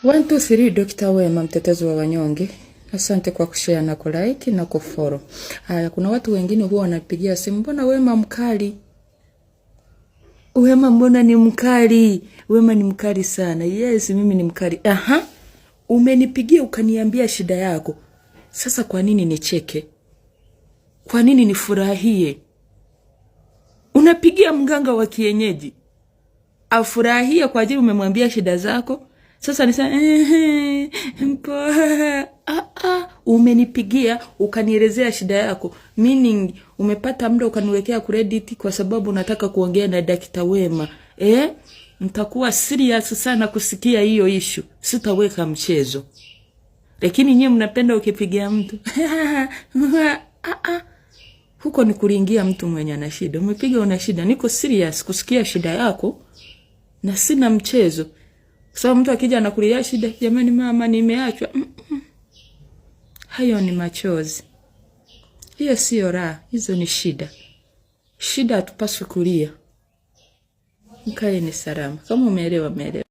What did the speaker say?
1 2 3 Dr. Wema, mtetezi wa wanyonge. Asante kwa kushare na kulike na kufollow. Haya, kuna watu wengine huwa wanapigia simu, mbona Wema mkali? Wema mbona ni mkali? Wema ni mkali sana. Yes, mimi ni mkali. Aha. Umenipigia ukaniambia shida yako. Sasa kwa nini nicheke? Kwa nini nifurahie? Unapigia mganga wa kienyeji afurahie kwa ajili umemwambia shida zako. Sasa nisema mpoa. Ah, ah, umenipigia ukanielezea shida yako, meaning umepata muda ukaniwekea credit kwa sababu unataka kuongea na Dakta Wema. Eh, nitakuwa serious sana kusikia hiyo issue, sitaweka mchezo. Lakini nyie mnapenda ukipigia mtu ah, ah. Huko ni kulingia mtu mwenye ana shida. Umepiga una shida, niko serious kusikia shida yako na sina mchezo. Kwa sababu mtu akija anakulia shida, jamani, mama nimeachwa. Hayo ni machozi, hiyo siyo raha, hizo ni shida. Shida hatupaswi kulia. Mkae ni salama. Kama umeelewa, umeelewa.